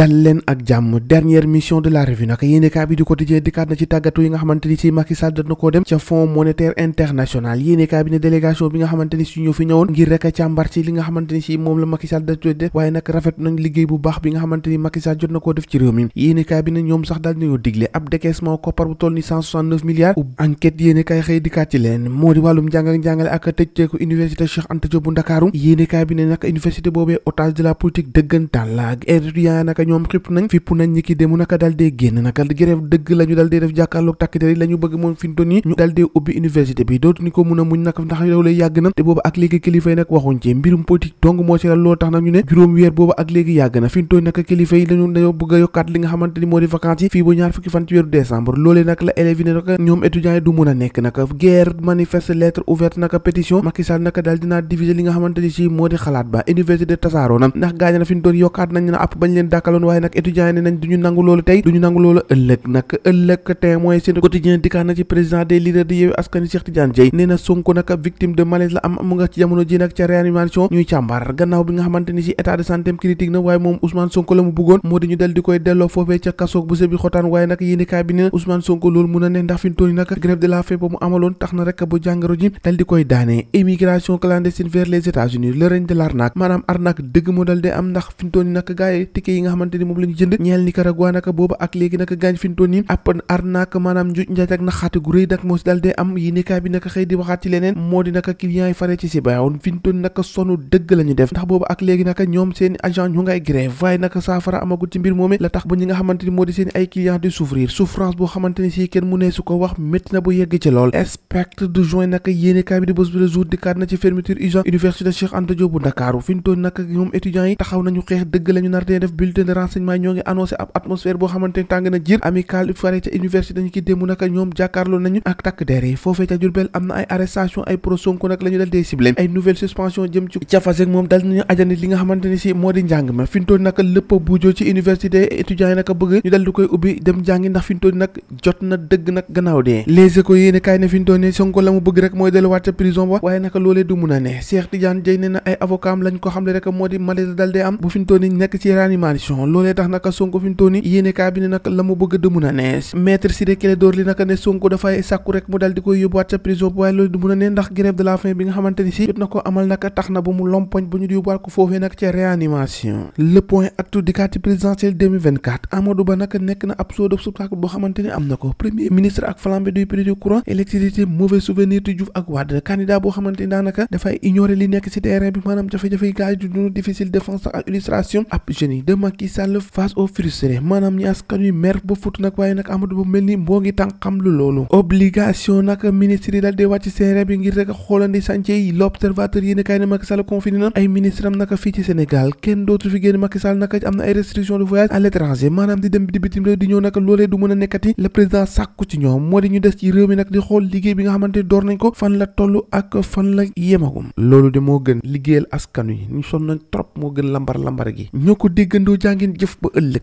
dal leen ak jàmm dernière mission de la revue nag yéenekaay bi di quotidien dikkaat na ci tàggatu yi nga xamante ni si Macky Sall na koo dem ca Fonds monétaire international yéenekaay bi ne délégation bi nga xamante ni si ñoo fi ñëwoon ngir rek a càmbar ci li nga xamante ni si moom la Macky Sall da def waaye nag rafet nañ liggéey bu baax bi nga xamante ni Macky Sall jot na koo def ci réew mi yéenekaay bi ne ñoom sax daal dinañoo digle ab décaissement koppar bu toll ni 169 milliards enquête yéenekaay xëy dikkaat ci leen moo di wàllum njàng ak njàngale ak tëjteeku université Cheikh Anta Diop bu Ndakaaru yéenekaay bi ne nag université boobee otage de la politique dëggantaan la ak étudiants naka ñoom fipp nañ ñi ki dému naka dal dee génn naka grève dëgg la ñu dal dee def jàkkaarloog takk der yi la ñu bëgg moom fintoon yi ñu dal dee ubbi université bi dootuñu ko mun a muñ nag ndax yow lay yàgg na te boobu ak léegi kilifa yi nag waxuñ ci mbirum politique dong moo ci la loolu tax nag ñu ne juróom weer boobu ak léegi yàgg na fintoon naka kilifa yi dañoo bëgg a yokkaat li nga xamante ni moo di vacances yi fii ba ñaar fukki fan ci weeru décembre loolee nag la élèves yi ne naka ñoom étudiants yi du mun a nekk naka guerre manifeste lettre ouverte naka pétition Macky Sall naka daal dinaa diviser li nga xamante ni si moo di xalaat ba université tasaaroo na ndax gaañ na fintoon yokkaat nañ na app bañ leen dàkkaloon waaye nag étudiants yi ne nañ duñu nangu loolu tey duñu nangu loolu ëllëg témoin seen quotidien dikkaat na ci président des leaders de Yewwi Askan Wi Cheikh Tidiane Dièye nee na Sonko nag victime de malaise la am mu nga ci jamono ji nag ca réanimation ñuy càmbar gannaaw bi nga xamante ni si état de santé critique na waaye moom Ousmane Sonko la mu bëggoon moo di ñu dal di koy delloo foofee ca kasoog bu sebi xotaan waaye nag yéenekaay bi ne Ousmane Sonko loolu mun a ne ndax fi mu toll nii nag grève de la faim ba mu amaloon tax na rek bu jàngoro ji dal di koy daane immigration clandestine vers les États-Unis le règne de l'arnaque maanaam arnaque dëgg moo dal di am ndax fi mu toll nii nag gars yi ticket yi nga xamante ni moom la ñu jënd ñeel Nicaragua nag booba ak léegi nag gaañ fi mu toll nii ab arnaque maanaam njuuj njaaj ak naxaate gu rëy nag moo si dal dee am yéenekaay bi nag xëy di waxaat ci leneen moo di nag clients yi fare ci si bayoon fi mu toll nii nag sonu dëgg la ñu def ndax booba ak léegi nag ñoom seen agent ñu ngay grève waaye nag saafara amagul ci mbir moom la tax ba ñi nga xamante ni moo di seen ay clients di souffrir souffrance boo xamante ni si kenn mu ne su ko wax métti na bu yegg ci lool spectre de juin nag yéenekaay bi di bés bi le jour dikkaat na ci fermeture urgente université Cheikh Anta Diop bu Ndakaaru fi mu toll nag ñoom étudiants yi taxaw nañu xeex dëgg la ñu nar dee def bulletin de renseignement ñoo ngi annoncé ab atmosphère boo xamante ni tàng na jir amical fare ca université dañu ki démb nag ñoom jàkkaarloo nañu ak takk der yi foofee ca Jurbel am na ay arrestation ay pro Sonko nag la ñu dal dee ciblé ay nouvelle suspension jëm ci cafasek moom dal nañu ajandi li nga xamante ni si moo di njàng ma fi mu toll nag lépp buujoo ci université étudiants yi nag bëgg ñu dal di koy ubbi dem jàngi ndax fi mu toll nag jot na dëgg nag gannaaw dee les échos yéene kaay ne fi mu toll ne Sonko la mu bëgg rek mooy delluwaat ca prison ba waaye naka loolee du mun a ne Cheikh Tidiane Dièye ne na ay avocat am lañ ko xam le rek moo di malaise dal dee am bu fi mu toll ni nekk ci réanimation loolee tax naka Sonko fi mu toll ni yéene kaay bi ne nag la mu bëgg du mun a ne maître Ciré Clédor Ly naka ne Sonko dafay sàkku rek mu dal di koy yóbbuwaat ca prison ba waaye loolu du mun a ne ndax grève de la faim bi nga xamante ni si jot na ko amal naka tax na ba mu lompoñ ba ñu di yóbbuwaat ko foofee nag ca réanimation le point actu dikkaat ci présidentielle 2024 Amadou Ba naka nekk na ab show de spectacle boo xamante ni am na ko premier ministre ak flambée du prix du courant électricité mauvais souvenir du Diouf ak Wade candidat boo xamante ni daanaka dafay ignorer li nekk ci terrain bi maanaam jafe-jafe yi gars yi du dund difficile défense ak illustration ab génie de Macky Sall face aux frustrés maanaam ñi askan wi mer ba fut nag waaye nag Amadou Ba mel ni moo ngi tànk xam lu loolu obligation nag ministre yi dal dee wàcc terrain bi ngir rek xoolandi chantier yi l'observateur yéen kay ne Macky Sall confiné na ay ministre am naka fii ci Sénégal kenn dootu fi génn Macky Sall naka am na ay restrictions de voyage à l'étranger maanaam di dem di bitim réew di ñëw naka loolee du mën a nekkati le président sàkku ci ñoom moo di ñu des ci réew mi nag di xool liggéey bi nga xamante ni door nañ ko fan la toll ak fan la yemagum loolu de moo gën liggéeyal askan wi ñu sonn nañ trop moo gën lambar gi ñoo ko déggandoo jàngeen jëf ba ëllëg